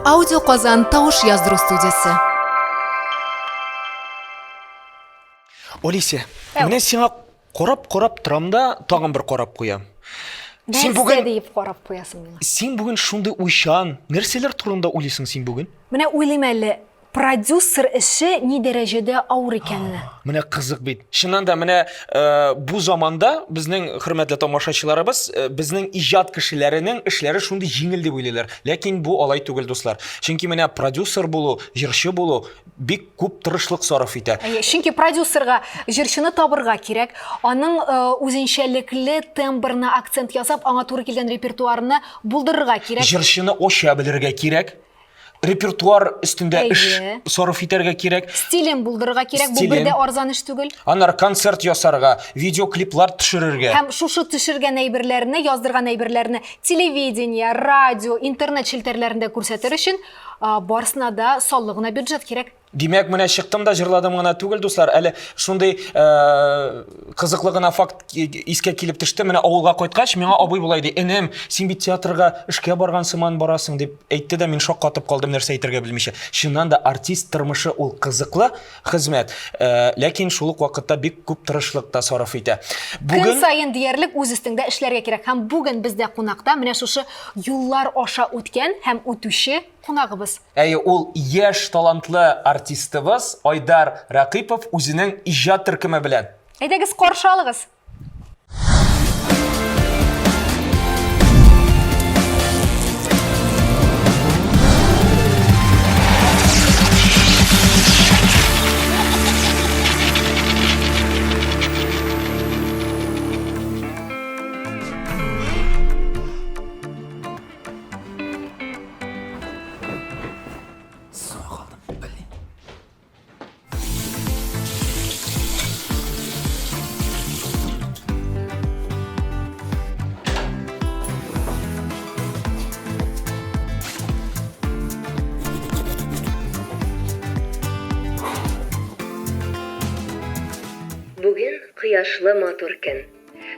Аудио Казан тавыш яздыру студиясе. Олеся, менә сиңа карап-карап торам да, тагын бер карап куям. Син бүген диеп карап куясың миңа. Син бүген шундый уйчан, нәрсәләр турында уйлыйсың син бүген? Менә уйлыйм әле, продюсер эше ни дәрәҗәдә авыр икәнне. Менә кызык бит. Чыннан да менә э, бу заманда безнең хөрмәтле тамашачыларыбыз э, безнең иҗат кешеләренең эшләре шундый җиңел дип уйлыйлар. Ләкин бу алай түгел, дуслар. Чөнки менә продюсер булу, җырчы булу бик күп тырышлык сарыф итә. Әйе, чөнки продюсерга җырчыны табырга кирәк, аның э, үзенчәлекле тембрына акцент ясап, аңа туры килгән репертуарны булдырырга кирәк. Җырчыны ача белергә кирәк. Репертуар өстендә эш сарыф итәргә кирәк. Стилен булдырырга кирәк, бу бер дә арзан эш түгел. Аннары концерт ясарга, видеоклиплар төшерергә. Һәм шушы төшергән әйберләрне, яздырган әйберләрне телевидение, радио, интернет челтәрләрендә күрсәтер өчен барысына да саллы гына бюджет кирәк. Димәк, менә чыктым да җырладым гына түгел, дуслар. Әле шундый э, кызыклы гына факт искә килеп төште. Менә авылга кайткач, миңа абый болай ди: "Энем, син бит театрга эшкә барган сыман барасың", дип әйтте дә, мин шаккатып калдым, нәрсә әйтергә белмичә. Чыннан да артист тормышы ул кызыклы хезмәт, ләкин шул ук вакытта бик күп тырышлык та сарыф итә. Бүген көн саен диярлек үз өстеңдә эшләргә кирәк. Һәм бүген бездә кунакта менә шушы юллар аша үткән һәм үтүче кунагыбыз. Әйе, ул яшь талантлы артистыбыз Айдар Рәкыйпов үзенең иҗат төркеме белән. Әйдәгез, каршы алыгыз! Соңа калдым, блин. Бүген кояшлы матур көн.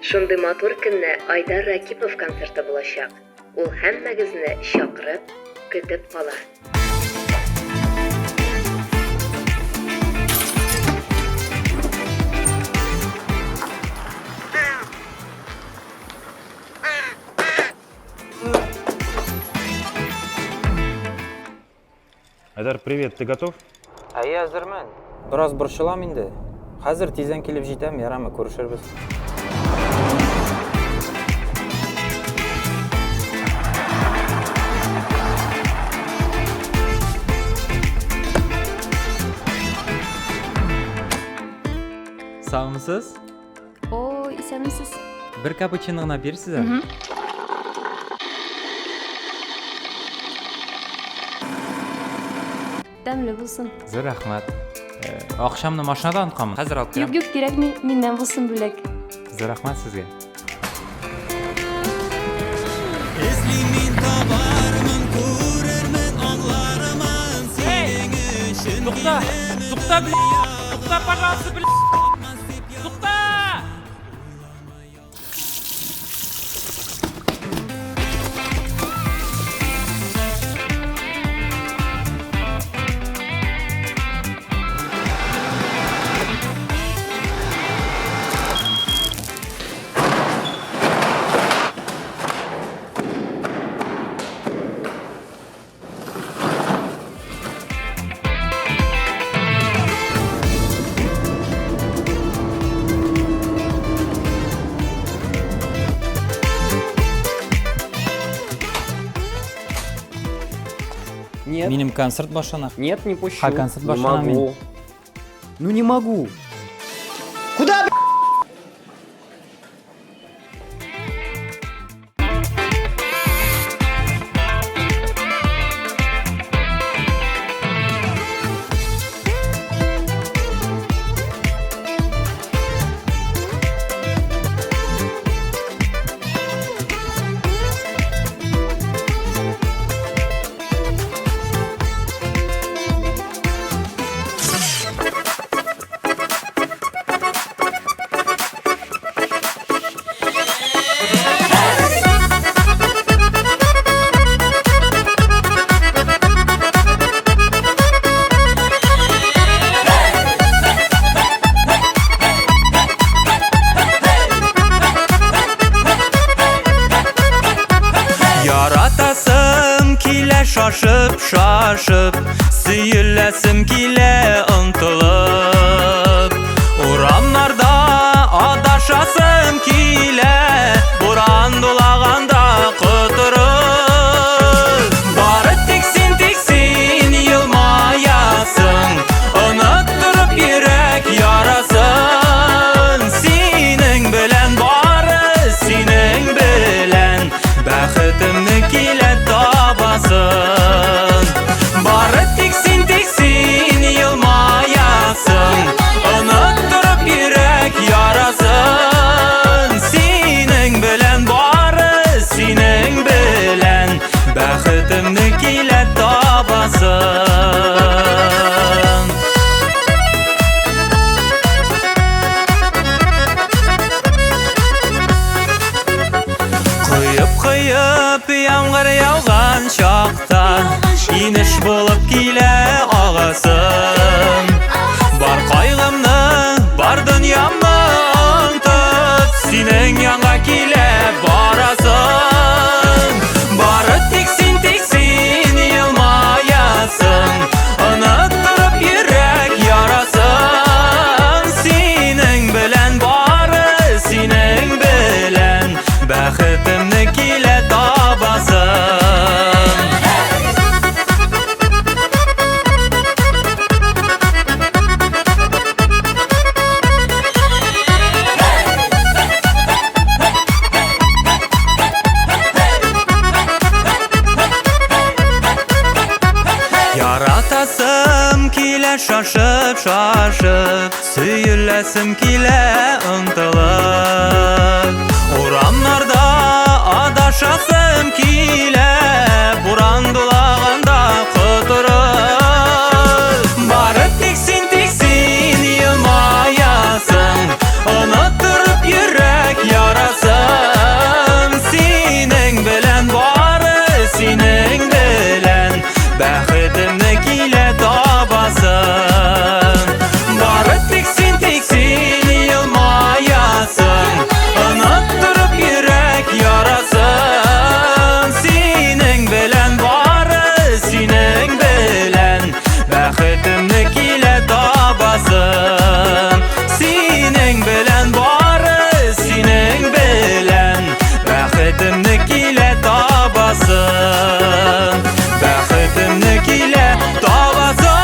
Шундый матур көнне Айдар Ракипов концерты булачак. Ул һәммәгезне чакырып, көтеп кала. Айдар, привет, ты готов? Әйе, әзермен. Бераз борчылам инде. Хәзер тиздән килеп җитәм, ярамы, күрешербез. Саумысыз? О, исәнмесез. Бер капучино гына бирсез әле. Тәмле булсын. Зур рәхмәт. Э, акчамны машинада онытканмын. Хәзер алып керәм. Юк, юк, кирәкми. Миннән булсын бүләк. Зур рәхмәт сезгә. Тукта! Тукта, бля! Тукта, пожалуйста, бля! Тукта! Нет. Минем концерт башлана. Нет, не пущу. Ха, концерт Не башлана мин. могу. Ну не могу. Куда, Яратасым килә шашып, шашып, Сөеләсем килә омтылып. Урамнарда адашасым килә, Буран дулаганда котырып. Бары тик син, тик син елмаясың, Оныттырып йөрәк ярасын. Синең белән бары синең белән Бәхетемне килә табасын. Бары тик син, тик син елмаясың, Оныттырып йөрәк ярасын. Синең белән бары синең белән Бәхетемне килә табасын. Коеп-коеп яңгыр яуган чакта Инеш булып килә агасым. Бар кайгымны, бар дөньямны онытып, Синең янга килә барасым. Бары тик син, тик син елмаясың, Оныттырып йөрәк ярасын. Синең белән бары синең белән Бәхетемне килә табасым. Яратасым килә шашып, шашып, Сөеләсем килә омтылып. Урамнарда адашасым килә, Буран дулаганда котырып. Бары тик син, тик син елмаясың, Оныттырып йөрәк ярасын. Синең белән бары синең белән Бәхетемне килә табасың. Бары тик син, тик син елмаясың, Оныттырып йөрәк ярасын. Синең белән бары синең белән Бәхетемне килә табасың. Синең белән бары синең белән Бәхетемне килә табасың. Бәхетемне килә табасың.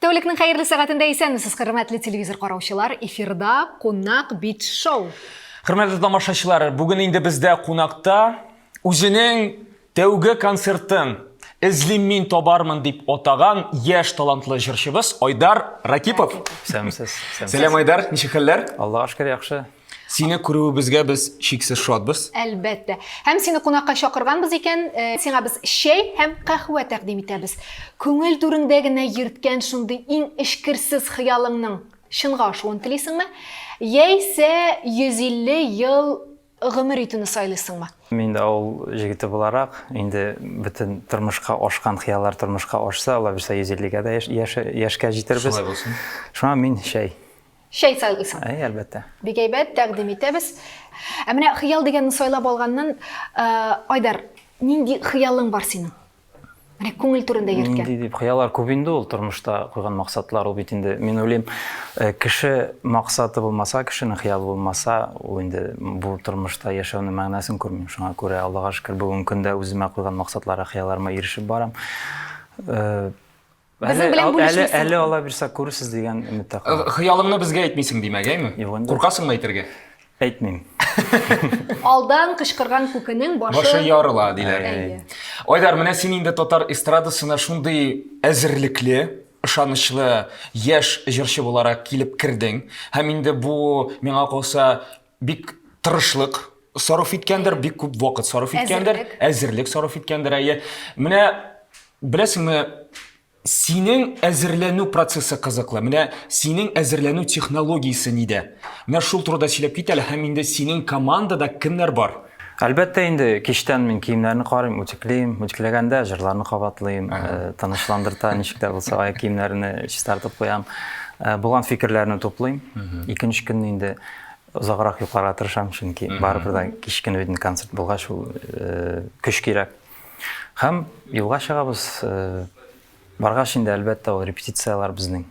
Тәүлекнең хәерле сәгатендә исәнмесез, хөрмәтле телевизор караучылар. Эфирда Кунак бит шоу. Хөрмәтле тамашачылар, бүген инде бездә кунакта үзенең тәүге концертын Эзлим мин табармын дип атаган яшь талантлы җырчыбыз Айдар Ракипов. Исәнмесез. Сәлам Айдар, ничек хәлләр? Аллаһка шөкер, яхшы. Сине күрүебезгә без чиксез шатбыз. Әлбәттә. Һәм сине кунакка чакырганбыз икән, э, сиңа без чәй һәм каһвә тәкъдим итәбез. Күңел түреңдә генә йөрткән шундый иң эчкерсез хыялыңның чынга ашуын телисеңме? Яисә 150 ел гомер итүне сайлыйсыңмы? Мин дә авыл җегете буларак, инде бөтен тормышка ашкан хыяллар тормышка ашса, Алла бирсә 150-гә дә яшькә җитербез. Шулай булсын. Шуңа мин чәй. Чәй сайлыйсың. Әй, әлбәттә. Бик әйбәт, тәкъдим итәбез. Ә менә хыял дигәнне сайлап алганнан, э, Айдар, нинди хыялың бар синең? Менә күңел түрендә йөрткән. Нинди дип хыяллар күп инде ул тормышта куйган максатлар ул бит инде мин уйлыйм, э, кеше максаты булмаса, кешенең хыялы булмаса, ул инде бу тормышта яшәүнең мәгънәсен күрмим. Шуңа күрә Аллага шөкер, бүгенге көндә үземә куйган максатларга, хыялларыма ирешеп барам. Э, Безнең белән бүлешмисең. Әле, әле Алла бирсә күрерсез дигән өметтә калам. Э, хыялыңны безгә әйтмисең димәк, әйме? Юк инде. Куркасыңмы әйтергә? Әйтмим. Алдан кычкырган күкенең башы Башы ярыла, диләр. Әйе. Айдар, менә син инде татар эстрадасына шундый әзерлекле, ышанычлы яшь җырчы буларак килеп кердең. Һәм инде бу, миңа калса, бик тырышлык сарыф иткәндер, бик күп вакыт сарыф иткәндер, Әзерлек. әзерлек сарыф иткәндер, әйе. Менә беләсеңме, Синең әзерләнү процессы кызыклы. Менә синең әзерләнү технологиясе нидә? Менә шул турыда сөйләп кит әле һәм инде синең командада кемнәр бар? Әлбәттә инде, кичтән мин киемнәрне карыйм, үтүклим, үтүкләгәндә җырларны кабатлыйм, э, тынычландырта, ничек тә булса аяк киемнәрне чистартып куям. Э, булган фикерләрне туплыйм. Икенче көнне инде озаграк йокларга тырышам, чөнки барыбер дә кич көне бит концерт булгач, ул э, көч кирәк. Һәм юлга чыгабыз. Баргач инде, әлбәттә, ул репетицияләр безнең.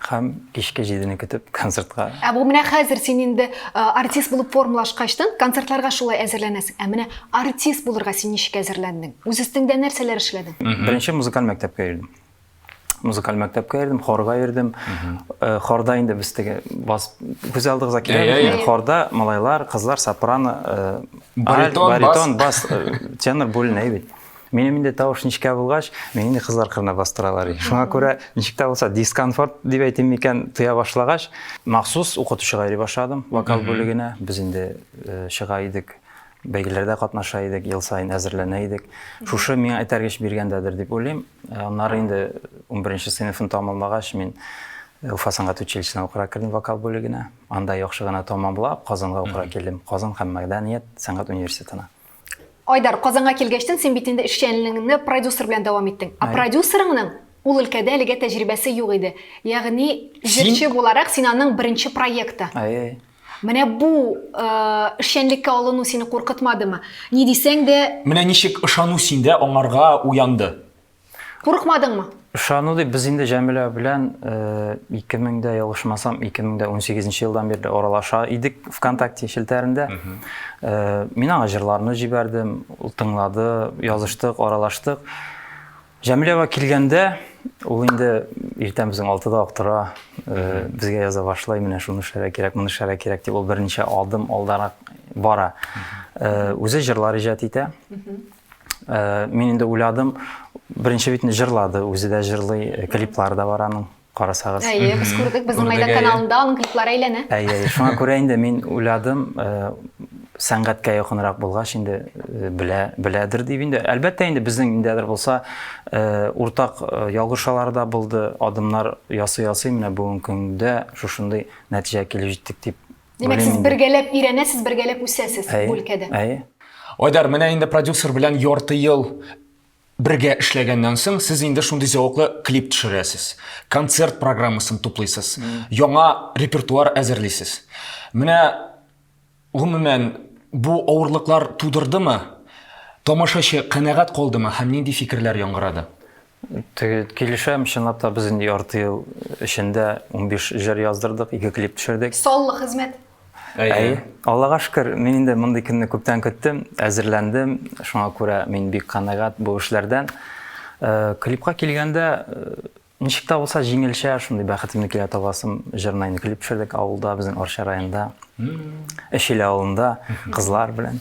Һәм кичке җидене көтеп концертка. Ә бу менә хәзер син инде артист булып формалашкачтын, концертларга шулай әзерләнәсең. Ә менә артист булырга син ничек әзерләндең? Үз өстеңдә нәрсәләр эшләдең? Беренче музыкаль мәктәпкә йөрдем. Музыкаль мәктәпкә йөрдем, хорга йөрдем. Э, хорда инде без теге бас күз алдыгызга килә бит. Хорда малайлар, кызлар, сопрано, э, баритон, баритон, бас, э, тенор бүленә бит. Минем инде тавыш нечкә булгач, мине инде кызлар кырына бастыралар. Шуңа күрә ничек тә булса дискомфорт дип әйтим микән, тоя башлагач, махсус укытучыга йөри башладым, вокал бүлегенә. Без инде чыга идек бәйгеләрдә катнаша идек, ел саен әзерләнә идек. Шушы миңа этәргеч биргәндәдер дип уйлыйм. Э, аннары инде 11 сыйныфын тәмамлагач, мин э, Уфа сәнгать училищесына укырга кердем вокал бүлегенә. Анда яхшы гына тәмамлап, Казанга укырга килдем. Казан һәм мәдәният сәнгать университетына. Айдар, Казанга килгәчтен син бит инде эшчәнлегеңне продюсер белән дәвам иттең. Ә продюсерыңның ул өлкәдә әлегә тәҗрибәсе юк иде. Ягъни җырчы буларак син аның беренче проекты. Әйе. Менә бу эшчәнлеккә алыну сине куркытмадымы? Ни дисәң дә... Менә ничек ышану синдә аңарга уянды? Курыкмадыңмы? Ышану дип, без инде Җәмилә белән 2000 дә, ялгышмасам, 2018 нче елдан бирле аралаша идек ВКонтакте челтәрендә. Мин аңа җырларны җибәрдем, ул тыңлады, языштык, аралаштык. Җәмилә апа килгәндә, ул инде иртән безнең алтыда ук тора, э, безгә яза башлый, менә шуны эшләргә кирәк, моны эшләргә кирәк дип, ул берничә адым алдарак бара. Э, үзе җырлар иҗат итә. Э, мин инде уйладым, беренче битне җырлады, үзе дә җырлый, клиплары да бар аның. Карасагыз. Әйе, без күрдек, безнең Мәйдан каналында аның клиплары әйләнә. Әйе, әйе. Шуңа күрә инде мин уйладым, э, сәнгатькә якынрак булгач инде э, белә, беләдер дип инде. Әлбәттә инде безнең ниндәдер булса э, уртак ялгышалар да булды, адымнар ясый-ясый менә бүгенге көндә шушындый нәтиҗәгә килеп җиттек дип. Димәк, сез бергәләп өйрәнәсез, бергәләп үсәсез бу өлкәдә. Әйе. Айдар, менә инде продюсер белән ярты ел Бергә эшләгәннән соң, сез инде шундый зәвыклы клип төшерәсез, концерт программасын туплыйсыз, яңа репертуар әзерлисез. Менә гомумән бу авырлыклар тудырдымы? Тамашачы канәгать калдымы һәм нинди фикерләр яңгырады? Теге килешәм, чынлап та без инде ярты ел эчендә 15 җыр яздырдык, ике клип төшердек. Саллы хезмәт. Әйе. Аллага шөкер, мин инде мондый көнне күптән көттем, әзерләндем. Шуңа күрә мин бик канәгать бу эшләрдән. Э, клипка килгәндә, э, ничек тә булса җиңелчә шундый бәхетемне килә табасым җырына инде клип төшердек авылда, безнең Арча районында. Эшиле авылында кызлар белән.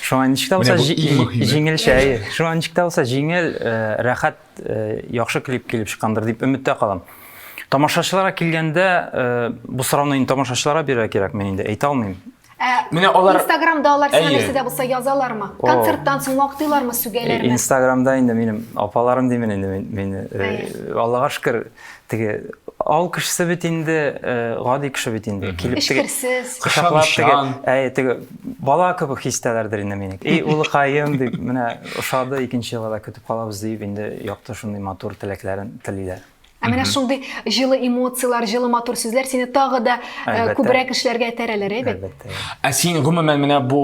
Шуңа ничек тә булса җиңелчә, әйе. Шуңа ничек тә булса җиңел, э, рәхәт, яхшы клип килеп чыккандыр дип өметтә калам. Тамашачыларга килгәндә, э, бу сорауны инде тамашачыларга бирергә кирәк, мин инде әйтә алмыйм. Ә Менә алар Инстаграмда алар сиңа Әйе. нәрсә дә булса язалармы? Концерттан соң мактыйлармы, сүгәләрме? Инстаграмда инде минем апаларым димен инде мин, мине. Э, Аллага шөкер, теге авыл кешесе бит инде, э, гади кеше бит инде. Килеп теге Эчкерсез. кочаклап теге, Ышанучан. әй, теге бала кебек хис итәләрдер инде мине. Эй, улыкаем дип, менә ошады, икенче елга да көтеп калабыз дип, инде якты шундый матур теләкләрен телиләр. Ә менә шундый җылы эмоцияләр, җылы матур сүзләр сине тагы да э, күбрәк эшләргә этәрәләр, әйбәт. Әлбәттә. Ә син гомумән менә бу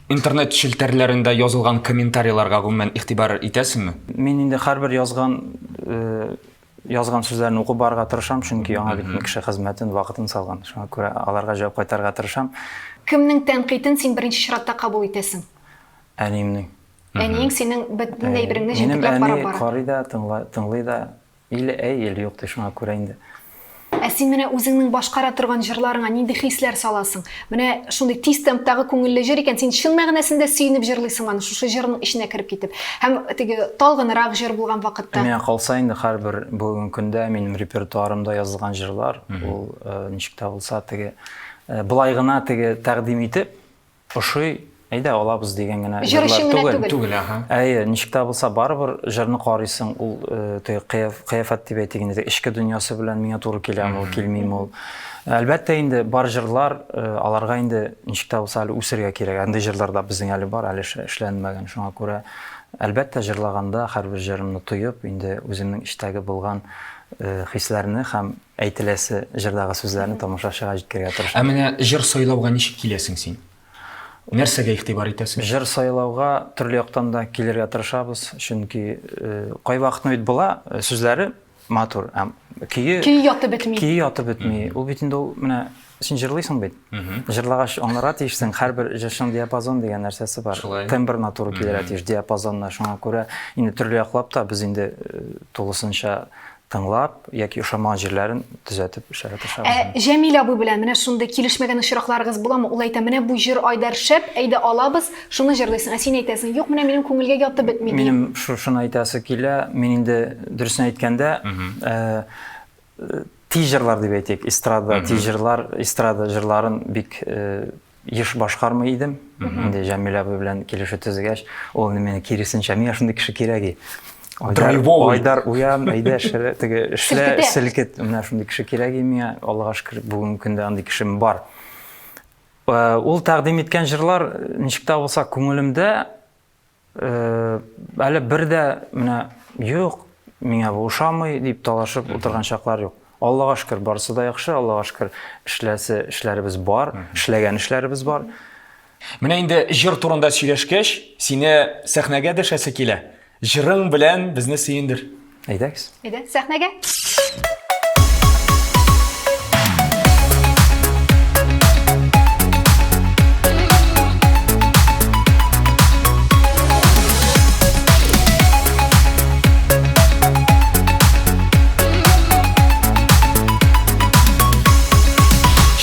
интернет челтәрләрендә язылган комментарийларга гомумән игътибар итәсеңме? Мин инде һәрбер язган э, язган сүзләрне укып барырга тырышам, чөнки аңа бит кеше хезмәтен, вакытын салган. Шуңа күрә аларга җавап кайтарырга тырышам. Кемнең тәнкыйтен син беренче чиратта кабул итәсең? Әниемнең. Әниең синең бөтен әйбереңне Минем җентекләп әни карап бара. карый да, тыңла, тыңлый да. Или әй, или юк ди, шуңа күрә инде. Ә син менә үзеңнең башкара торган җырларыңа нинди хисләр саласың? Менә шундый тиз темптагы күңелле җыр икән, син чын мәгънәсендә сөенеп җырлыйсың аны, шушы җырның эченә кереп китеп. Һәм теге талгынрак җыр булган вакытта. Миңа калса инде һәрбер бүгенге көндә минем репертуарымда язылган җырлар, ул э, ничек тә булса теге э, болай гына теге тәкъдим итеп, ошый. әйдә алабыз дигән генә Җыр өчен җырлар генә түгел. түгел. Түгел, аһа. Әйе, ничек тә булса барыбер җырны карыйсың, ул э, теге кыяфәт дип әйтик инде, эчке дөньясы белән миңа туры киләме ул, килмиме ул. Әлбәттә инде бар җырлар, э, аларга инде ничек тә булса әле үсергә кирәк. Андый җырлар да безнең әле бар, әле эшләнмәгән. Шуңа күрә әлбәттә җырлаганда һәрбер җырымны тоеп, инде үземнең эчтәге булган э, хисләрне һәм әйтеләсе җырдагы сүзләрне тамашачыга җиткерергә Ә тырышам. менә җыр сайлауга ничек киләсең син? Нәрсәгә игътибар итәсең? Җыр сайлауга төрле яктан да килергә тырышабыз, чөнки э, кайвакытны бит була, э, сүзләре матур, ә көе Көе ятып бетми. Көе ятып бетми. Ул бит инде ул менә син җырлыйсың бит. Җырлагач аңларга тиешсең, һәрбер җырчының диапазон дигән нәрсәсе бар. Шулай. Тембрына туры килергә тиеш, диапазонына. Шуңа күрә инде төрле яклап та без инде э, тулысынча тыңлап яки ошамаган җирләрен төзәтеп эшләргә тырышабыз. Ә Җәмил абый белән менә шундый килешмәгән очракларыгыз буламы? Ул әйтә, менә бу җыр Айдар шәп, әйдә алабыз, шуны җырлыйсың. Ә син әйтәсең, юк, менә минем күңелгә ятып бетми. Минем шушыны әйтәсе килә, мин инде дөресен әйткәндә, э, тиз җырлар дип әйтик, эстрада, тиз җырлар, эстрада җырларын бик э, еш башкармый идем. Инде Җәмил абый белән килешү төзегәч, ул инде мине киресенчә, миңа шундый кеше кирәк и. Айдар, Драйвовый. Айдар уян, әйдә, эшлә, теге эшлә, Селкетә. селкет. Менә шундый кеше кирәк и миңа. Аллага шөкер, бүгенге көндә андый кешем бар. Э, Ул тәкъдим иткән җырлар ничек тә булса күңелемдә Э, әле бер дә менә юк, миңа бу ошамый дип талашып утырган чаклар юк. Аллага шөкер, барысы да яхшы, Аллага шөкер, эшләсе эшләребез бар, эшләгән эшләребез бар. Менә инде җыр турында сөйләшкәч, сине сәхнәгә дәшәсе килә. Җырың белән безне сөендер. Әйдәгез. Әйдә, сәхнәгә.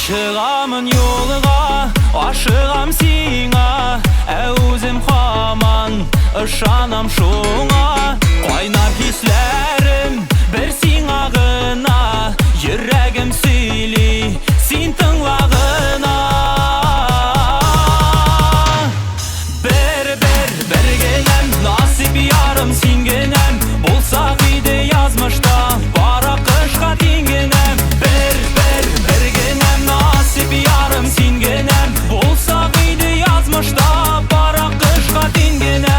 Чыгамын юлга, ашыгам сиңа, ә үзем һаман ышанам шуңа. Кайнар хисләрем бер сиңа гына, йөрәгем сөйли, син тыңла гына. Бер, бер, бер генәм, насыйп ярым син генәм, булсак иде язмышта, бара кышка тиң генәм. Бер, бер, бер генәм, насыйп ярым син генәм, булсак иде язмышта, бара кышка тиң генә.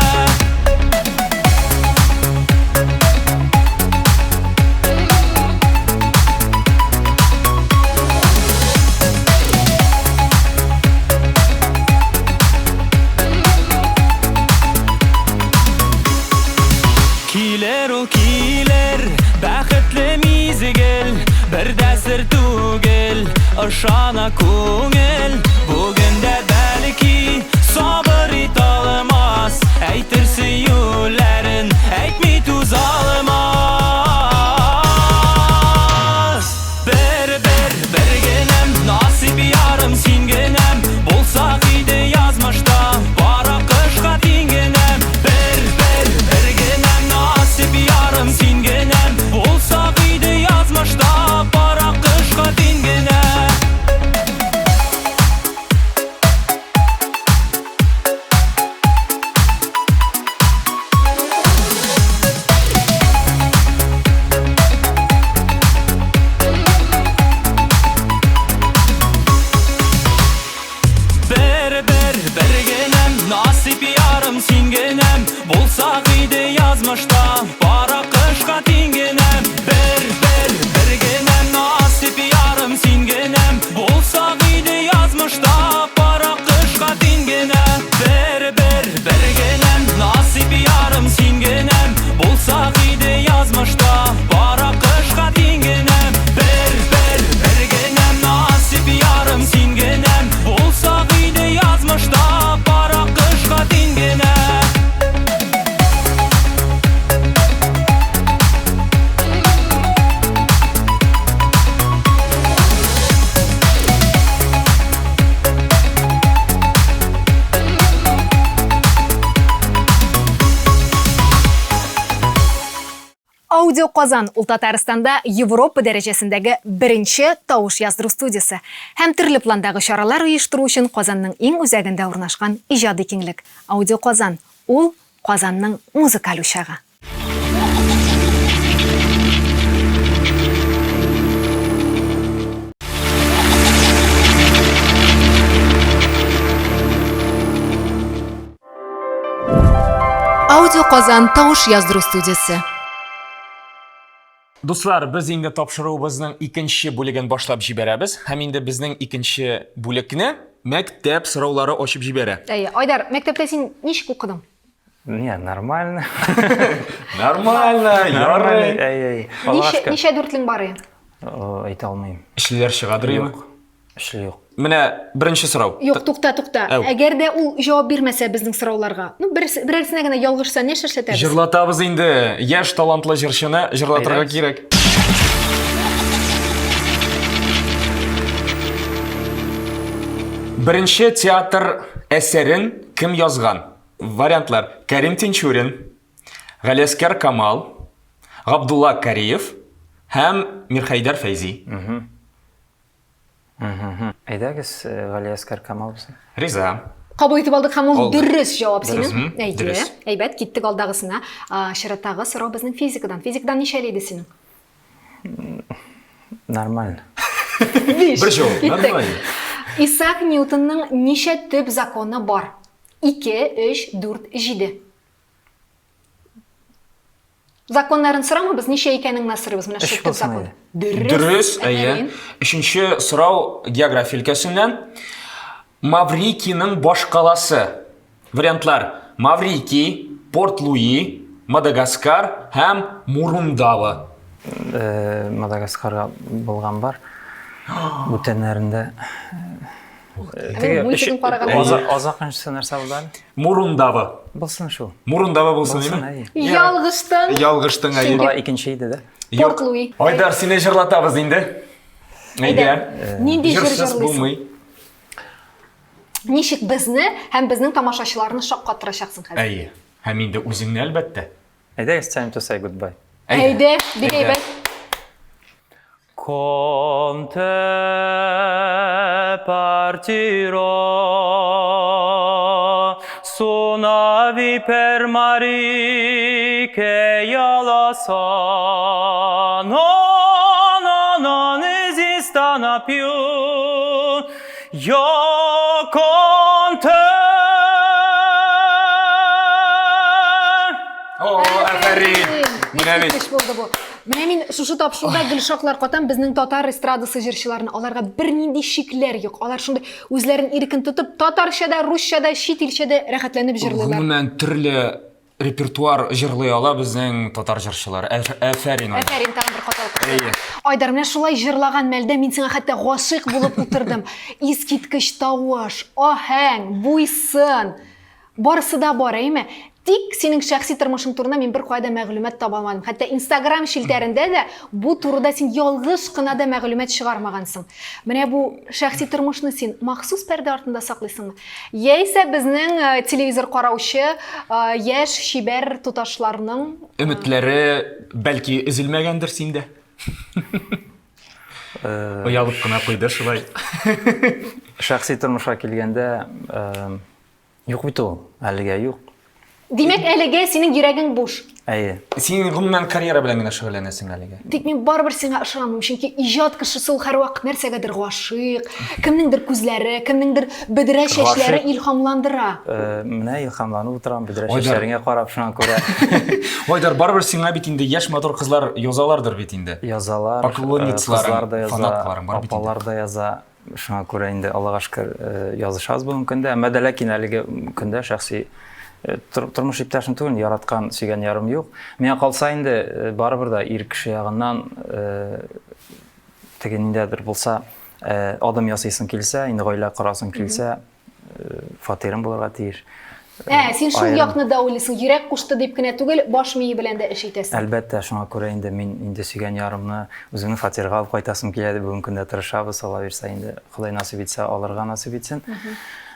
Килер ул килер, бәхетле мизгел, бер дә сер түгел, ышана күңел. Бүген дә бәлки сабыр итә алмас, әйтер сөюләрен, әйтми түзә алмас. Бер, бер, бер генәм, насыйп ярым син генәм, булсак иде язмышта, бара кышка тиң генәм. Бер, бер, бер генәм, насыйп ярым син генәм, булсак иде язмышта, бара кышка тиң генә. Аудио Казан ул Татарстанда Европа дәрәҗәсендәге беренче тавыш яздыру студиясе һәм төрле пландагы чаралар оештыру өчен Казанның иң үзәгендә урнашкан иҗади киңлек. Аудио Казан ул Казанның музыкаль учагы. Аудио Казан тавыш яздыру студиясе. Дуслар, без инде тапшыруыбызның икенче бүлеген башлап җибәрәбез һәм инде безнең икенче бүлекне мәктәп сораулары ачып җибәрә. Әйе, Айдар, мәктәптә син ничек укыдың? Не, нормально. Нормально, ярый. Әй, әй. Ничә, ничә дүртлең бар иде? Әйтә алмыйм. Эшлеләр чыгадыр Юк. Эшле юк. Менә беренче сорау. Юк, тукта, тукта. Әү. Әгәр дә ул җавап бирмәсә безнең сорауларга, ну, берсе, берәрсенә генә ялгышса, нәрсә эшләтәбез? Җырлатабыз инде. Яшь талантлы җырчыны җырлатырга Әйдәгез. кирәк. Беренче театр әсәрен кем язган? Вариантлар: Кәрим Тинчурин, Галиәскәр Камал, Габдулла Кариев һәм Мирхәйдәр Фәйзи. Әйдәгез, э, Галиәскәр Камал булсын. Риза. Кабул итеп алдык һәм ул Алдык. дөрес җавап Дөрес. синең. Әйе. Дөрес. Әйбәт, киттек алдагысына. А, Чираттагы сорау безнең физикадан. Физикадан ничәле иде синең? Нормально. Биш. Бер җавап, Киттек. нормально. Исаак Ньютонның ничә төп законы бар? 2, 3, 4, 7. Законнарын сорамыйбыз, ничә икәнен генә сорыйбыз. Менә Өч шул төп булсын закон. иде. Дөрес. Дөрес, әйе. Афәрин. Өченче сорау география өлкәсеннән. Маврикийның башкаласы. Вариантлар: Маврикий, Порт-Луи, Мадагаскар һәм Мурундава. Э, Мадагаскарга булган бар. Бүтәннәрендә Ә мин мультигын караган Азак азакынчысы нәрсә булды әле? Мурундава. Булсын шул. Мурундава булсын, Булсын, әйеме? әйе. Ялгыштың. Ялгыштың, әйе. Була икенче иде дә. Юк. Порт Луи. Айдар, сине җырлатабыз инде. Әйдә. Нинди җыр Җырсыз җырлыйсың? булмый. Ничек безне һәм безнең тамашачыларны шаккатырачаксың хәзер? Әйе. Һәм инде үзеңне әлбәттә. Әйдәгез, time to say goodbye. Әйдә, бик Әйдә. әйбәт. Con te partirò su navi per mari che io lo so. No, no, non esistono più. Io con te. О, афәрин! Менә бит. Искиткеч булды бу. Менә мин шушы тапшыруда гел шаклар катам безнең татар эстрадасы җырчыларына. Аларга бернинди шикләр юк. Алар шундый үзләрен иркен тотып, татарча да, русча да, чит илчә дә рәхәтләнеп җырлыйлар. Гомумән, төрле репертуар җырлый ала безнең татар җырчылары. Афәрин, Айдар. Афәрин, тагын бер кат алкыш. Әйе. Айдар, менә шулай җырлаган мәлдә мин сиңа хәтта гашыйк булып утырдым. Искиткеч тавыш, аһәң, буйсын. Барысы да бар, әйеме? Тик синең шәхси тормышың турында мин беркая да мәгълүмат таба алмадым. Хәтта Инстаграм челтәрендә дә бу турыда син ялгыш кына да мәгълүмат чыгармагансың. Менә бу шәхси тормышны син махсус пәрдә артында саклыйсыңмы? Яисә безнең э, телевизор караучы э, яшь чибәр туташларның Өметләре бәлки өзелмәгәндер синдә. Э, Оялып кына куйды шулай. Шәхси тормышка килгәндә, э, Юк бит ул, әлегә юк. Димәк, әлегә синең йөрәгең буш. Әйе. Син гомумән карьера белән генә шөгыльләнәсең әлегә. Тик мин барыбер сиңа ышанмыйм, чөнки иҗат кешесе ул һәрвакыт нәрсәгәдер гашыйк, кемнеңдер күзләре, кемнеңдер бөдрә чәчләре Гашыйк. илһамландыра. Э, менә илһамланып утырам, бөдрә Айдар. чәчләреңә карап, шуңа күрә Айдар, барыбер сиңа бит инде яшь матур кызлар язалардыр бит инде. язалар. э, Поклонницаларың, Кызлар да яза, фанатларың бар бит инде. апалар да яза. Шуңа күрә инде Аллага шөкер э, язышабыз бүгенге көндә. Әмма дә ләкин әлеге көндә шәхси э, тормыш иптәшем түгел, яраткан, сөйгән ярым юк. Миңа калса инде э, барыбер да ир кеше ягыннан теге ниндәдер булса адым ясыйсың килсә, инде гаилә корасың килсә, фатирың булырга тиеш. Ә, син шул якны да уйлыйсың, йөрәк кушты дип кенә түгел, баш мие белән дә эш итәсең. Әлбәттә, шуңа күрә инде мин инде сөйгән ярымны үземнең фатирга алып кайтасым килә дип бүгенге көндә тырышабыз, Алла бирсә инде, Ходай насыйп итсә, алырга насыйп итсен.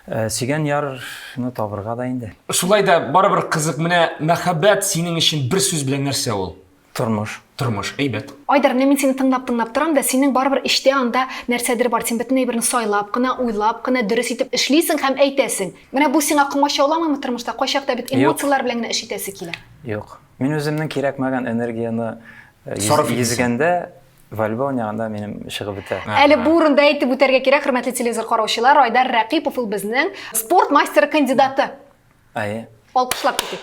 Сөйгән ярны табырга да инде. Шулай да барыбер кызык, менә мәхәббәт синең өчен бер сүз белән нәрсә ул? Тормыш. Тормыш, әйбәт. Айдар, менә мин сине тыңлап-тыңлап торам да, синең барыбер эчтә анда нәрсәдер бар. Син бөтен әйберне сайлап кына, уйлап кына, дөрес итеп эшлисең һәм әйтәсең. Менә бу сиңа комачауламыймы тормышта? Кайчакта бит эмоцияләр белән генә эш итәсе килә. Юк. Мин үземнең кирәкмәгән энергияне йөзгәндә, волейбол уйнаганда минем чыгып бетә. Әле бу урында әйтеп үтәргә кирәк, хөрмәтле телевизор караучылар, Айдар Рәкыйпов ул безнең спорт мастеры кандидаты. Әйе. Алкышлап китик.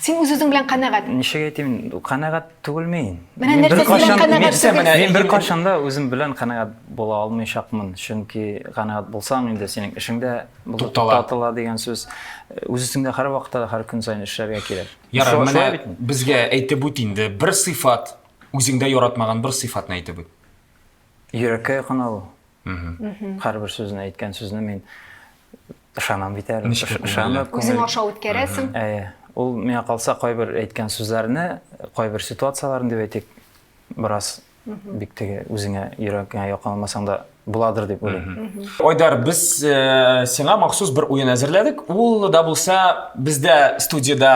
Син үз-үзең белән канәгать. Ничек әйтим, канәгать түгел мин. Менә нәрсә белән канәгать түгел? Мин беркайчан да үзем белән канәгать була алмыйчакмын. Чөнки канәгать булсаң, инде синең эшең дә туктатыла дигән сүз. Үз өстеңдә һәрвакытта да һәр көн саен эшләргә кирәк. Ярар, менә безгә әйтеп үт инде, бер сыйфат, үзеңдә яратмаган бер сыйфатны әйтеп үт. Йөрәккә якын алу. Һәрбер сүзне әйткән сүзне мин ышанам бит әле. Ышанып, үзең аша үткәрәсең. Әйе. Ул миңа калса кайбер әйткән сүзләрне, кайбер ситуацияләрне дип әйтик, бераз бик теге үзеңә йөрәгеңә якын алмасаң да буладыр дип уйлыйм. Айдар, без э, сиңа махсус бер уен әзерләдек. Ул да булса бездә студиядә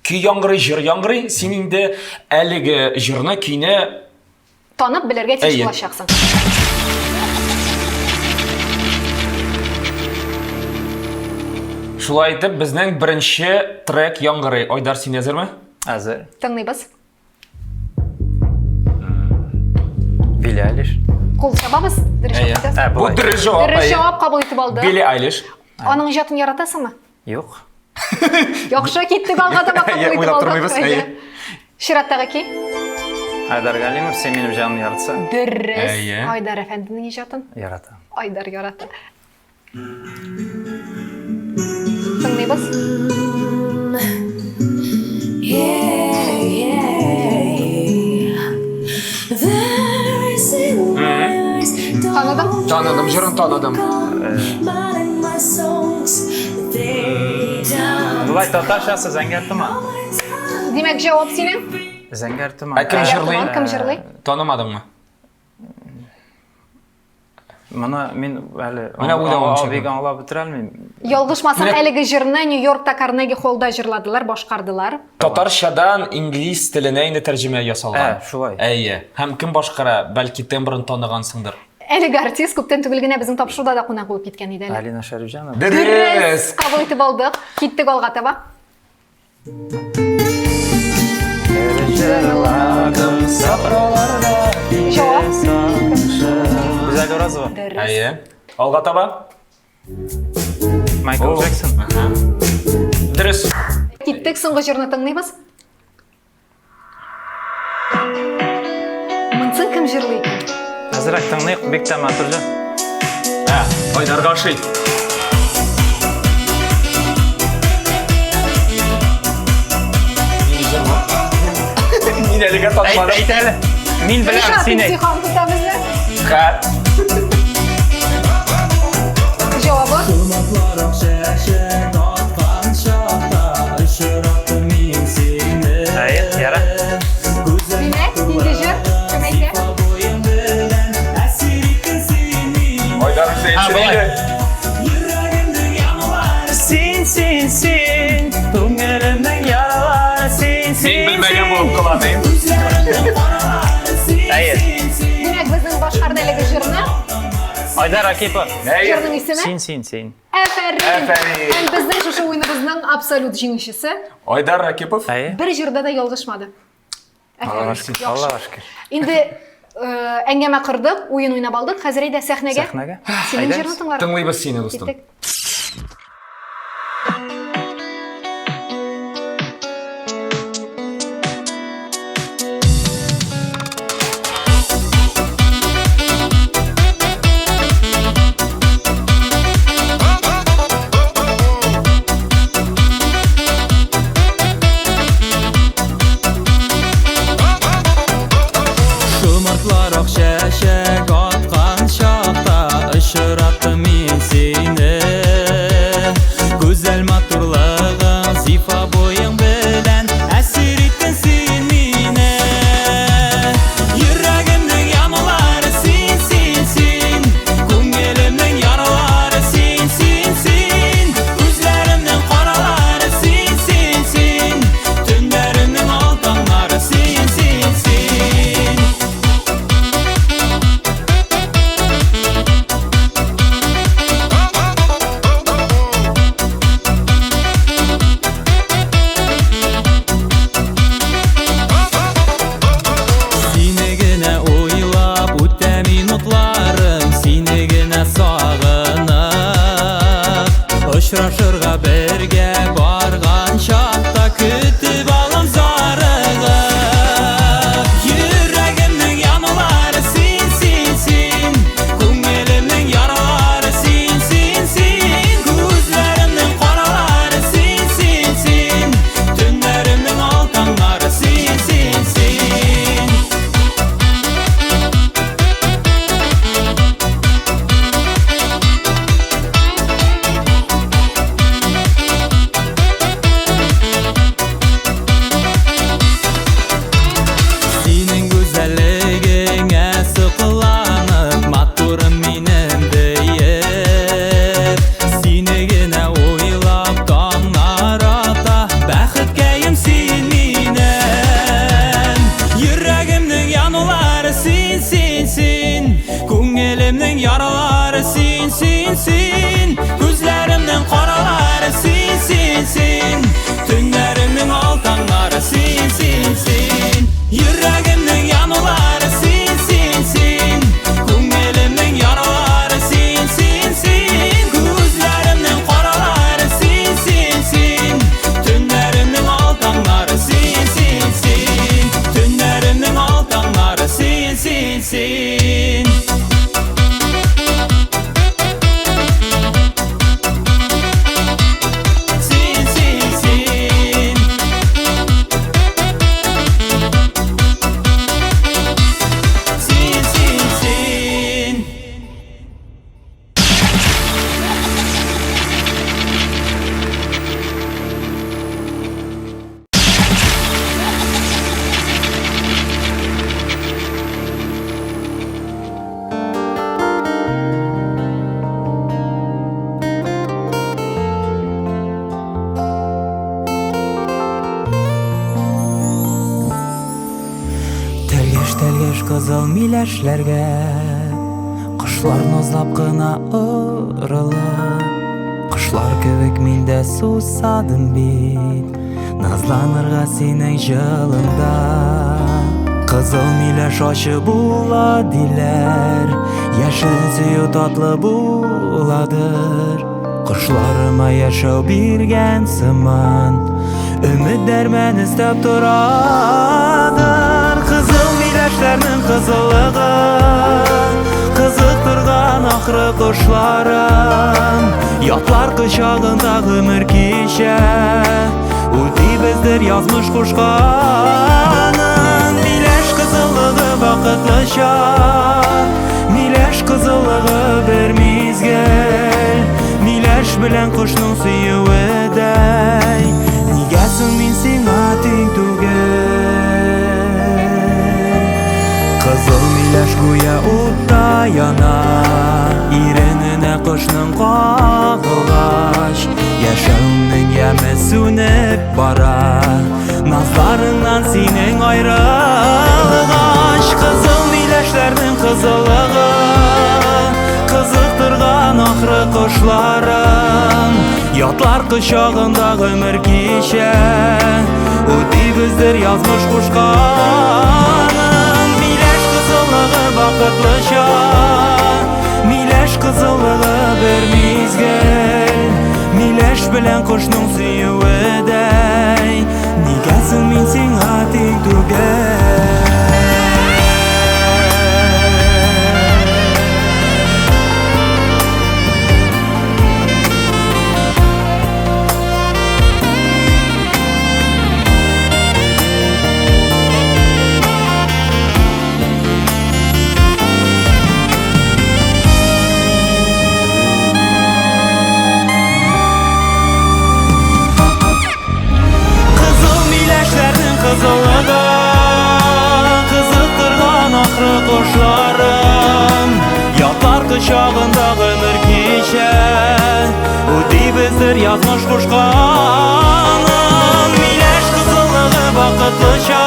көй яңгырый, җыр яңгырый. Син инде әлеге җырны, көйне Танып белергә тиеш булачаксың. Шулай итеп, безнең беренче трек яңгырый. Айдар, син әзерме? Әзер. Тыңлыйбыз. Билли Айлиш. Кул чабабыз. Дөрес җавап әйтәсең. Бу дөрес җавап. Дөрес җавап кабул итеп алды. Билли Айлиш. Аның иҗатын яратасыңмы? Юк. Яхшы киттек алга таба кабул итеп Уйлап алдык. тормыйбыз, әйе. Чираттагы ки? Айдар Галимов, син минем җанымны яратсаң. Дөрес. Әйе. Айдар әфәнденең иҗатын. Яратам. Айдар ярата. Тыңлыйбыз. Таныдың? Таныдым, җырын таныдым. Болай татарчасы зәңгәр томан. Димәк, җавап синең? Зәңгәр томан. Ә кем җырлый? Кем җырлый? Танымадыңмы? Моны мин әле Менә уйлавымча бик аңлап бетерә алмыйм. Ялгышмасам, Менә- әлеге җырны Нью-Йоркта Карнеги Холлда җырладылар, башкардылар. Татарчадан инглиз теленә инде тәрҗемә ясалган. Ә, шулай. Әйе. Һәм кем башкара, бәлки тембрын таныгансыңдыр. Әлеге артист күптән түгел генә безнең тапшыруда да кунак булып киткән иде әле. Алина Шәрифҗанова. Дөрес! Кабул итеп алдык. Киттек алга таба. Җырладым сахраларда Җавап. Гүзәл Уразова. Дөрес. Әйе. Алга таба. Майкл Джексон. Дөрес. Киттек, соңгы җырны тыңлыйбыз. Монсын кем җырлый икән? Әзрәк тыңлыйк, бик тә матур җыр. Ә, Айдарга ошый. Нинди җыр бу? Мин әлегә танымадым. Әйт әле. Мин беләм, Ришат син әйт. имтихан тота безне. Хә. Җавабы? Әйе, яра. Димәк, нинди җыр? Кем әйтә? Айдар Хөсәен болай. Син, син, син, күңелемнең яралары, син, син, Мин белмәгән булып кыланыйм. Әйе. Димәк, безнең башкарды әлеге җырны. Айдар Ракипов. Җырның исеме? Син, син, син. Әфәрин! Әфәрин! Һәм безнең шушы уеныбызның абсолют җиңүчесе Айдар Ракипов. Әйе. бер җырда да ялгышмады. Аллаһка Әфәрин. шөкер. Яхшы. Аллаһка шөкер. Инде э, әңгәмә кордык, уен уйнап алдык. Хәзер әйдә сәхнәгә. Сәхнәгә. Синең Әйдәгез. җырны тыңларга. Тыңлыйбыз сине, дустым. Киттек. Шомыртлар ак чәчәк аткан чакта Очраттым мин сине. Очрашырга бергә барган чакта көтеп алам зарыгып. Йөрәгемнең янулары син, син, син. Күңелемнең яралары син, син, син. Күзләремнең каралары син, син, син. Төннәремнең ал таңнары син, син, син. Синең гүзәллегеңә сокланып, матурым минем диеп, сине генә уйлап таңнар ата, бәхеткәем син минем. Йөрәгемнең янулары син, син, син. Күңелемнең яралары син, син, син. Күзләремнең каралары син, син, син. Төннәремнең ал таңнары син, син, син. Йөрәгемнең янулары син, син, син. Күңелемнең яралары син, син, син. Күзләремнең каралары син, син, син. Төннәремнең ал таңнары син, син, син. Төннәремнең ал таңнары син, син, син. Син, син, син. Син, син, син. Тәлгәш тәлгәш кызыл миләшләргә Кошлар назлап кына орыла. Кошлар кебек мин дә сусадым бит Назланырга синең җылыңда. Кызыл миләш ачы була диләр, Яшел сөю татлы буладыр. Кошларыма яшәү биргән сыман, Өмет дәрмән өстәп торадыр. Кызыл миләшләрнең кызыллыгы Кызыктырган ахры кошларын. Ятлар кочагында гомер кичә, Үтибездер язмыш кушканын. Миләш кызыллыгы вакытлыча, Миләш кызыллыгы бер мизгел. Миләш белән кошның сөюедәй, Нигә соң мин сиңа тиң түгел? Кызыл миләш гүя утта яна, Ирененә кошның кагылгач, Яшәүнең яме сүнеп бара, Назларыңнан синең аерылгач. Кызыл миләшләрнең кызыллыгы Кызыктырган ахры кошларын. Ятлар кочагында гомер кичә, Үтибездер язмыш кушканын. Миләш кызыллыгы вакытлыча, Миләш кызыллыгы бер мизгел. Миләш белән кошның сөюедәй, Нигә соң мин сиңа тиң түгел? Кызыл миләшләрнең кызыллыгы Кызыктырган ахры кошларын. Ятлар кочагында гомер кичә, Үтибездер язмыш кушканын. Миләш кызыллыгы вакытлыча,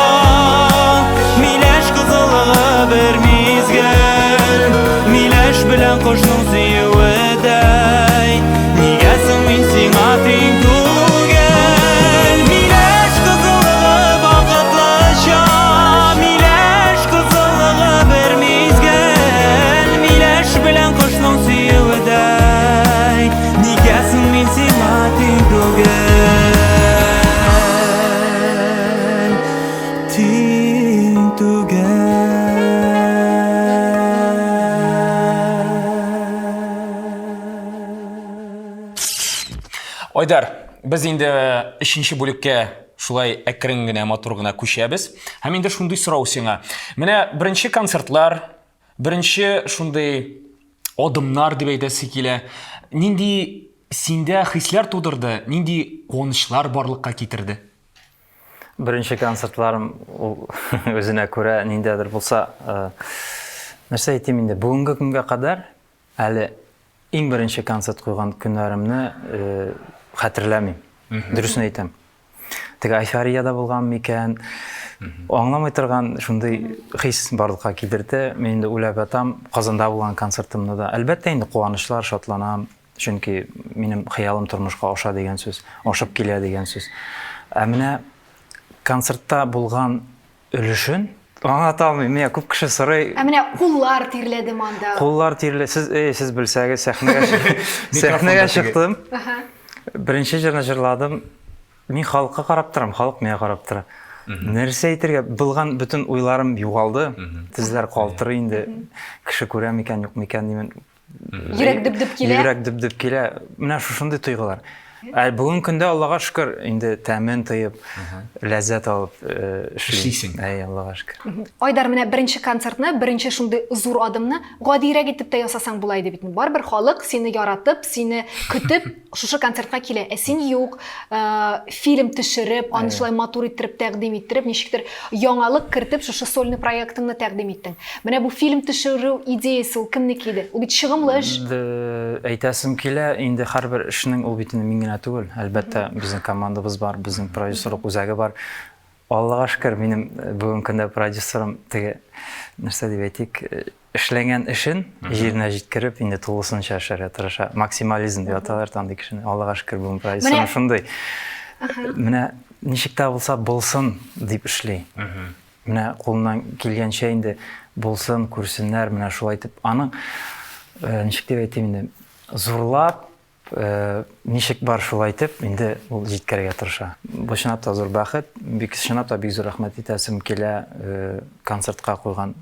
Миләш кызыллыгы бер мизгел. Миләш белән кошның сөюедәй, Нигә соң мин сиңа тиң түгел? Миләш кызыллыгы вакытлыча, Миләш кызыллыгы бер мизгел. Миләш белән кошның сөюедәй, Нигә соң мин сиңа Айдар, без инде өченче бүлеккә шулай әкрен генә, матур гына күчәбез. Һәм инде шундый сорау сиңа. Менә беренче концертлар, беренче шундый адымнар дип әйтәсе килә. Нинди синдә хисләр тудырды, нинди куанычлар барлыкка китерде? Беренче концертларым ул үзенә күрә ниндәдер булса, э, нәрсә әйтим инде, бүгенге көнгә кадәр әле иң беренче концерт куйган көннәремне э, хәтерләмим. Дөресен әйтәм. Теге эйфорияда булган микән? Аңламый торган шундый хис барлыкка китерде. Мин инде уйлап ятам, Казанда булган концертымны да. Әлбәттә инде куанычлар, шатланам. Чөнки минем хыялым тормышка аша дигән сүз, ашып килә дигән сүз. Ә менә концертта булган өлешен аңлата алмыйм. Миңа күп кеше сорый. Ә менә куллар тирләде монда. Куллар тирле. Сез, эй, сез белсәгез, сәхнәгә сәхнәгә чыктым. Беренче җырны җырладым. Мин халыкка карап торам, халык миңа карап тора. Нәрсә әйтергә? Булган бөтен уйларым югалды. Тезләр калтырый инде. Кеше күрә микән, юк микән димен. Йөрәк дөп-дөп килә. Йөрәк дөп-дөп килә. Менә шушындый тойгылар. Ә бүгенге көндә Аллага шөкер, инде тәмен тоеп, ләззәт алып э, эшлисең. Әй, Аллага шөкер. Айдар, менә беренче концертны, беренче шундый зур адымны гадиерәк итеп тә ясасаң була иде бит. Барыбер халык сине яратып, сине көтеп шушы концертка килә. Ә син юк, э, фильм төшереп, аны шулай матур иттереп тәкъдим иттереп, ничектер яңалык кертеп, шушы сольный проектыңны тәкъдим иттең. Менә бу фильм төшерү идеясе ул кемнеке иде? Ул бит чыгымлы эш. Әйтәсем килә, инде һәрбер эшнең ул бит инде мин генә түгел. Әлбәттә, безнең командабыз бар, безнең продюсерлык үзәге бар. Аллага шөкер, минем э, бүгенге көндә продюсерым теге нәрсә дип әйтик, э, эшләгән эшен җиренә җиткереп, инде тулысынча эшләргә тырыша. Максимализм дип аталар андый кешене. Аллага шөкер, бүген продюсерым шундый. Менә ничек тә булса булсын дип эшли. Менә кулыннан килгәнчә инде булсын, күрсеннәр, менә шулай итеп. Аның э, ничек дип әйтим инде, зурлап Э, ничек бар шулай итеп инде ул җиткерергә тырыша. Бу чынлап та зур бәхет, бик чынлап та бик зур рәхмәт итәсем килә э, концертка куйган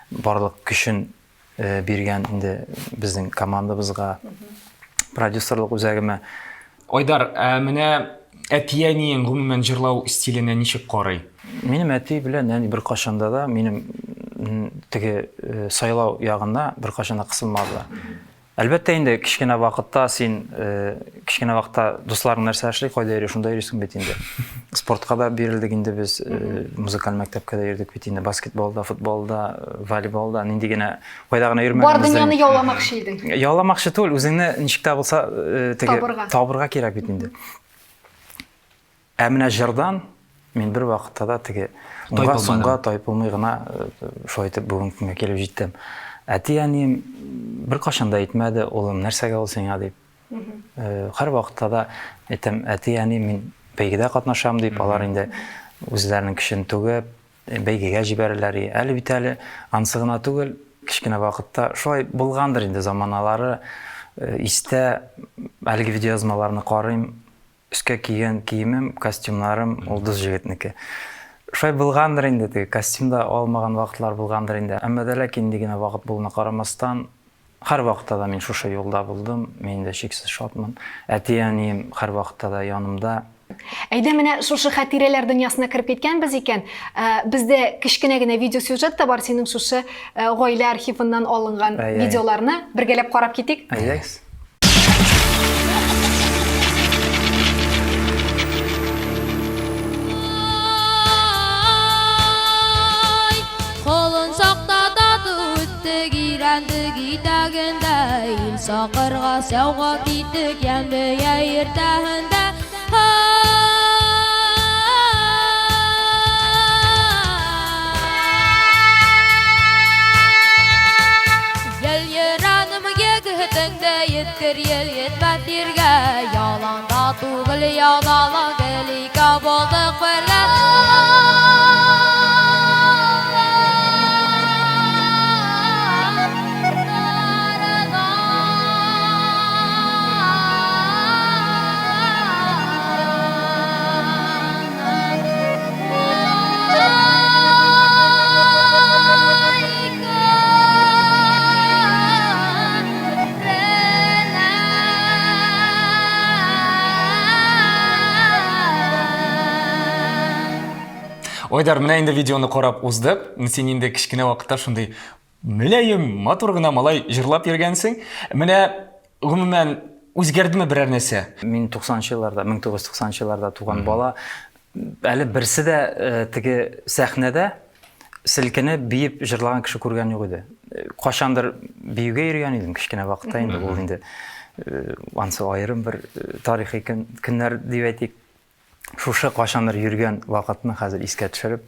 барлык көчен э, биргән инде безнең командабызга, продюсерлык үзәгемә. Айдар, ә менә әти-әниең гомумән җырлау стиленә ничек карый? Минем әти белән әни беркайчанда да минем теге сайлау ягында беркайчан да кысылмадылар. Әлбәттә инде, кечкенә вакытта син, э, кечкенә вакытта дусларың нәрсә эшли, кайда йөри, шунда йөрисең бит инде. Спортка да бирелдек инде без, э, музыкаль мәктәпкә дә йөрдек бит инде, баскетболда, футболда, э, волейболда, нинди генә, кайда гына йөрмәгәнбез. Бар дөньяны яуламакчы идең. Яуламакчы түгел, үзеңне ничек тә булса, э, теге табырга, табырга кирәк бит инде. Ә менә җырдан мин бер вакытта да теге уңга соңга тайпылмый гына э, шулай итеп бүгенге көнгә килеп җиттем. Әти-әнием беркайчан да әйтмәде, улым, нәрсәгә ул сиңа дип. Э, һәр вакытта да әйтәм, әти-әни мин бәйгедә катнашам дип, алар инде үзләренең көчен түгеп, э, бәйгегә җибәрәләр. Әле бит әле ансы гына түгел, кечкенә вакытта шулай булгандыр инде заманалары истә әлеге видеоязмаларны карыйм, Өскә кигән киемем, костюмнарым ул дус җегетнеке. Шулай булгандыр инде, теге костюм да алмаган вакытлар булгандыр инде. Әмма дә ләкин нинди генә вакыт булуына карамастан, һәрвакытта да мин шушы юлда булдым, мин инде чиксез шатмын. Әти-әнием һәрвакытта да янымда. Әйдә, менә шушы хатирәләр дөньясына кереп киткәнбез икән, бездә кечкенә генә видеосюжет та бар, синең шушы гаилә архивыннан алынган видеоларны бергәләп карап китик. Әйдәгез. Колын чакта тату үттек, өйрәндек итәгендә, Ил сакырга сәүга киттек, ямьле иртәһендә. Егетеңдә еткер ел етмәс җиргә, Яланда түгел ядала гел икәү булдык бергә. Айдар, менә инде видеоны карап уздык. Син инде кечкенә вакытта шундый мөлаем, матур гына малай җырлап йөргәнсең. Менә гомумән үзгәрдеме берәр нәрсә? Мин 90 елларда, 1990 елларда туган бала. Әле берсе дә э, теге сәхнәдә селкенеп биеп җырлаган кеше күргән юк иде. Э, качандыр биюгә йөргән идем кечкенә вакытта инде ул инде э, ансы аерым бер тарихи көннәр дип әйтик. Шушы кайчандыр йөргән вакытны хәзер искә төшереп,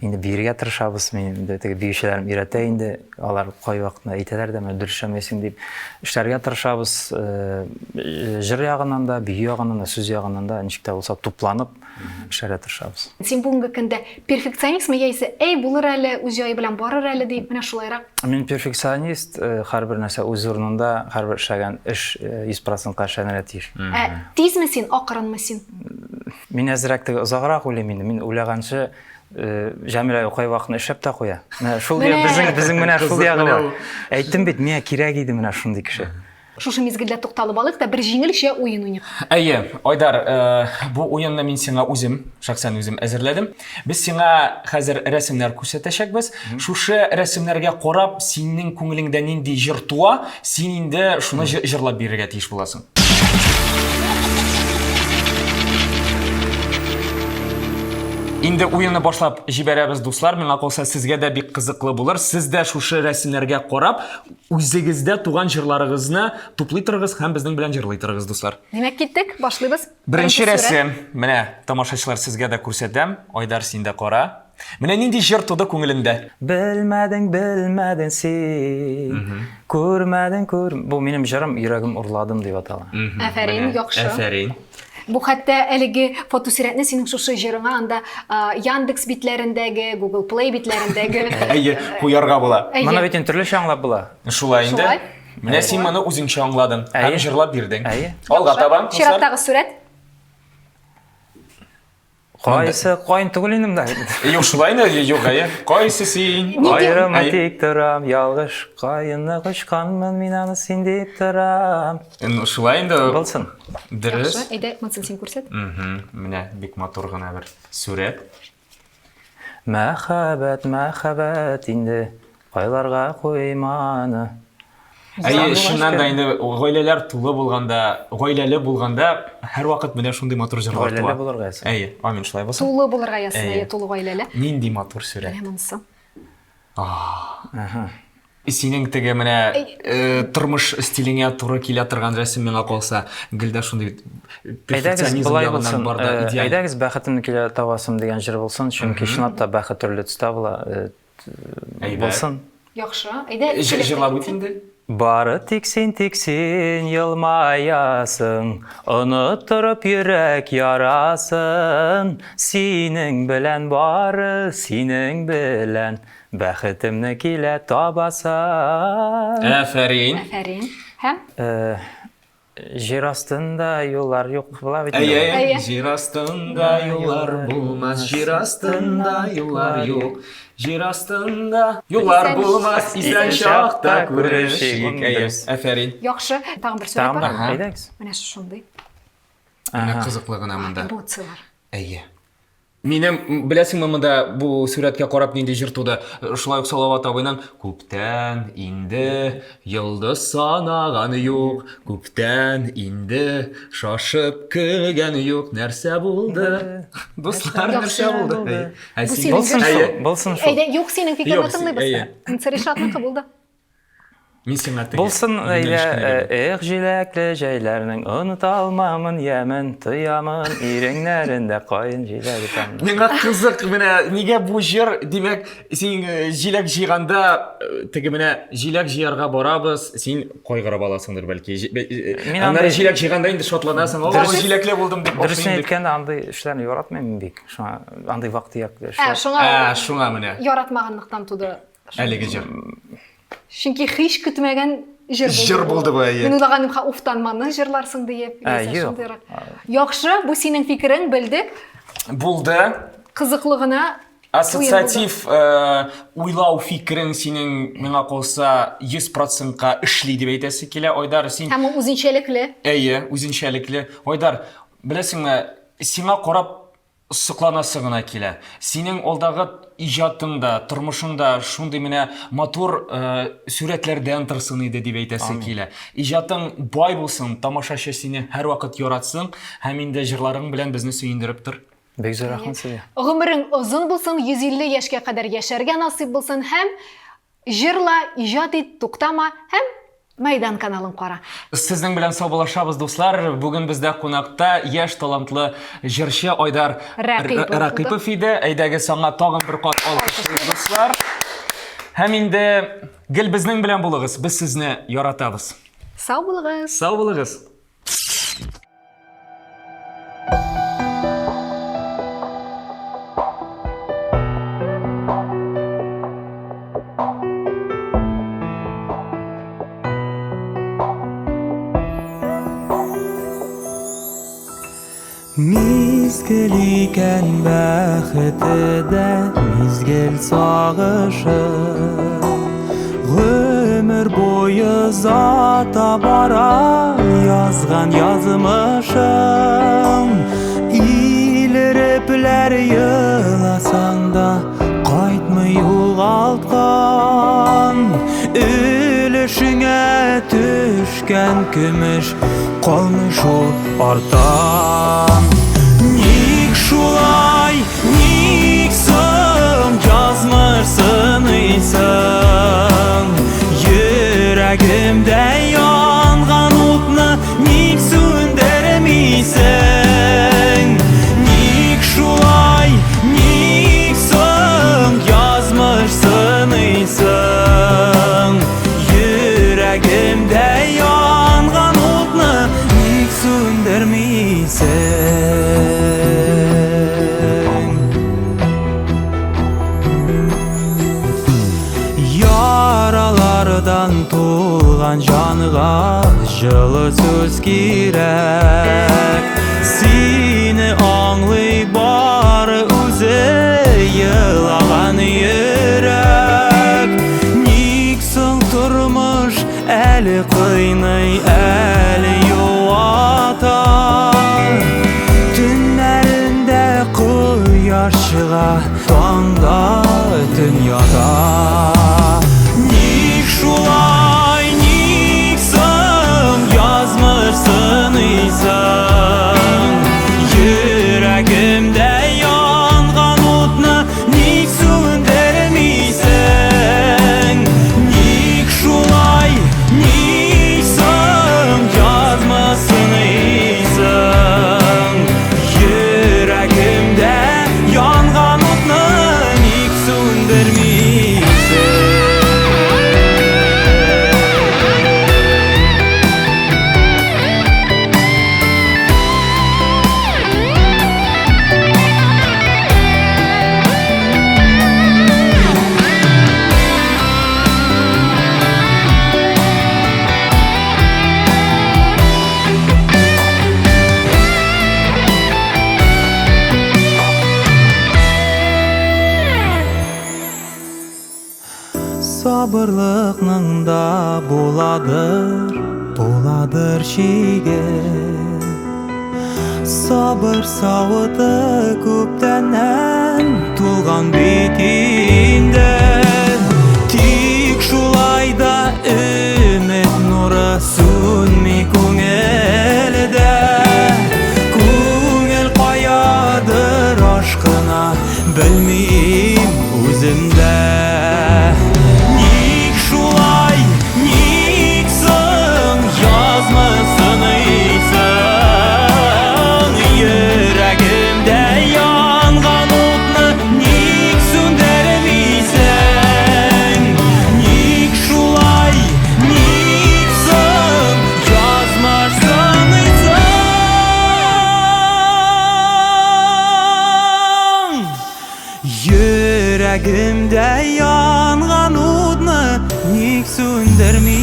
инде биергә тырышабыз. Мин инде теге биючеләрем өйрәтә инде, алар кайвакытны әйтәләр дә, менә дөрес эшләмәйсең дип. Эшләргә тырышабыз, э, җыр ягыннан да, бию ягыннан да, сүз ягыннан да ничек тә булса тупланып эшләргә тырышабыз. Син бүгенге көндә перфекционистмы яисә әй булыр әле, үз җае белән барыр әле дип, менә шулайрак? Мин перфекционист, э, һәрбер нәрсә үз урынында, һәрбер эшләгән эш 100 э, процентка эшләнергә тиеш. Ә тизме син, акрынмы син? Мин әзрәк теге озаграк уйлыйм инде. Мин уйлаганчы э, Җәмилә кайвакытны эшләп тә куя. Менә шул безнең безнең менә шул ягы бар. Әйттем бит, миңа кирәк иде менә шундый кеше. Шушы мизгелдә тукталып алыйк та бер җиңелчә уен уйныйк. Әйе, Айдар, э, бу уенны мин сиңа үзем, шәхсән үзем әзерләдем. Без сиңа хәзер рәсемнәр күрсәтәчәкбез. Шушы рәсемнәргә карап, синең күңелеңдә нинди җыр туа, син инде шуны җырлап бирергә тиеш буласың. Инде уенны башлап җибәрәбез, дуслар. Миңа калса, сезгә дә бик кызыклы булыр. Сез дә шушы рәсемнәргә карап, Үзегездә туган җырларыгызны туплый торыгыз һәм безнең белән җырлый торыгыз, дуслар. Димәк, киттек, башлыйбыз. Беренче рәсем. Менә тамашачылар сезгә дә күрсәтәм. Айдар, син дә кара. Менә нинди җыр туды күңелендә. Белмәдең, белмәдең син. Күрмәдең, күр. Бу минем җырым, йөрәгем урладым дип атала. Афәрин, яхшы. Афәрин. Бу хәтта әлеге фотосурәтне синең шушы җырыңа анда Яндекс битләрендәге, Google Play битләрендәге. Әйе, куярга була. Моны бит инде төрлечә аңлап була. Шулай инде. Менә син моны үзеңчә аңладың һәм җырлап бирдең. Алга таба. Чираттагы сурәт. Кайсы каен түгел инде монда. Юк, шулай инде, юк, әйе. Кайсы син? Аерым тик торам, ялгыш каенны кочканмын, мин аны син дип торам. Ну, шулай инде. Булсын. Дөрес. Яхшы, әйдә, монысын син күрсәт. Менә бик матур гына бер сурәт. Мәхәббәт, мәхәббәт инде кайларга куйманы. Әйе, чыннан да инде гаиләләр тулы булганда, гаиләле булганда һәрвакыт менә шундый матур җырлар туа. Гаиләле булырга язсын. Әйе, амин шулай булсын. Тулы булырга язсын, әйе, тулы гаиләле. Нинди матур сурәт. Менә монысы. Аһа. Синең теге менә э, тормыш стилеңә туры килә торган рәсем миңа калса, гел дә шундый перфекционизм ягыннан бар да э, идеаль. Әйдәгез бәхетемне килә табасым дигән җыр булсын, чөнки чынлап та бәхет төрле төстә була. Э, булсын. Яхшы. Әйдә, җырлап үт инде. Бары тик син, тик син елмаясың, Оныттырып йөрәк ярасын. Синең белән бары, синең белән Бәхетемне килә табасың. Афәрин. Афәрин. Һәм? Э, җир астында юллар юк була бит. Әйе, әйе. Җир астында юллар булмас, җир астында юллар юк. Җир астында юллар булмас, исән чакта күрешик. Әйе, афәрин. Яхшы. Тагын бер сурәт бар. Әйдәгез. Менә шундый. Менә кызыклы гына монда. Эмоцияләр. Әйе. Минем, беләсеңме, монда бу сурәткә карап нинди җыр туды? Шулай ук Салават абыйның Күптән инде йолдыз санаган юк, күптән инде шашып көлгән юк, нәрсә булды? Дуслар, нәрсә булды? Ә син Булсын шул, булсын шул. Әйдә, юк, синең фикерне тыңлыйбыз. Ришатныкы булды. Мин сиңа теге. Булсын әйдә, эх, җиләкле җәйләрнең оныта алмамын ямен, тоямын иреңнәрендә каен җиләге тәмен. Миңа кызык, менә нигә бу җыр, димәк, син э, җиләк җыйганда э, теге менә җиләк җыярга барабыз, син кайгырып аласыңдыр бәлки. Э, мин андый җиләк җыйганда инде шатланасың, о, җиләкле булдым дип. Дөресен әйткәндә, андый эшләрне яратмыйм мин бик. Шуңа андый вак-төяк эшләр. Ә, шуңа. Ә, шуңа менә. Яратмаганлыктан туды. Әлеге җыр. Чөнки һич көтмәгән җыр булды. Җыр булды бу, әйе. Мин уйлаган идем, уфтан моны җырларсың диеп. Ә, юк. Яхшы, бу синең фикерең, белдек. Булды. Кызыклы гына. Ассоциатив э, уйлау фикерең синең миңа калса 100 процентка эшли дип әйтәсе килә. Айдар, син Һәм ул үзенчәлекле. Әйе, үзенчәлекле. Айдар, беләсеңме, сиңа карап сокланасы гына килә. Синең алдагы иҗатың да, тормышың да шундый менә матур э, сурәтләрдән торсын иде дип әйтәсе килә. Иҗатың бай булсын, тамашачы сине һәрвакыт яратсын һәм инде җырларың белән безне сөендереп тор. Бик зур рәхмәт сезгә. Гомерең озын булсын, 150 яшькә кадәр яшәргә насыйп булсын һәм Җырла, иҗат ит, туктама һәм Мәйдан каналын кара. Сезнең белән саубуллашабыз, дуслар. Бүген бездә кунакта яшь талантлы җырчы Айдар Рәкыйпов иде. Әйдәгез, аңа тагын бер кат алкышлыйк, дуслар. Һәм инде гел безнең белән булыгыз. Без сезне яратабыз. Сау булыгыз. Сау булыгыз. Мизгел икән бәхете дә, мизгел сагышы. Гомер буе озата бара язган язмышың. Илерепләр еласаң да, кайтмый югалткан. Өлешеңә төшкән көмеш калмый шул арттан. Ник шулай, ник соң язмыш сыныйсың? Йөрәгемдә янган утны ник сүндермисең? Ник шулай, ник соң язмыш сыныйсың? Йөрәгемдә янган утны ник сүндермисең? Яралардан тулган җанга җылы сүз кирәк. Сине аңлый бары үзе елаган йөрәк. Ник соң тормыш әле кыйный, әле юата? Төннәрендә кояш чыга, таңда төн ята. Ник шулай, ник соң язмыш сыныйсың? Йөрәгемдә янган утны ник сүндермисең? Ник шулай, ник соң язмыш сыныйсың? Йөрәгемдә янган утны ник сүндермисең? Сабырлыкның да буладыр, буладыр чиге. Сабыр савыты күптәннән тулган бит инде. Тик шулай да өмет нуры сүнми күңелдә. Күңел каядыр ашкына, белмим үзем дә. Ник шулай, ник соң язмыш сыныйсың? Йөрәгемдә янган утны ник сүндермисең? Ник шулай, ник соң язмыш сыныйсың? Йөрәгемдә янган утны ник сүндермисең?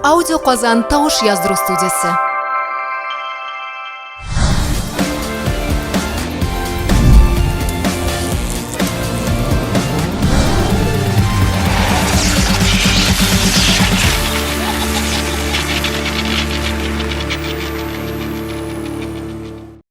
Аудио Казан тавыш яздыру студиясе.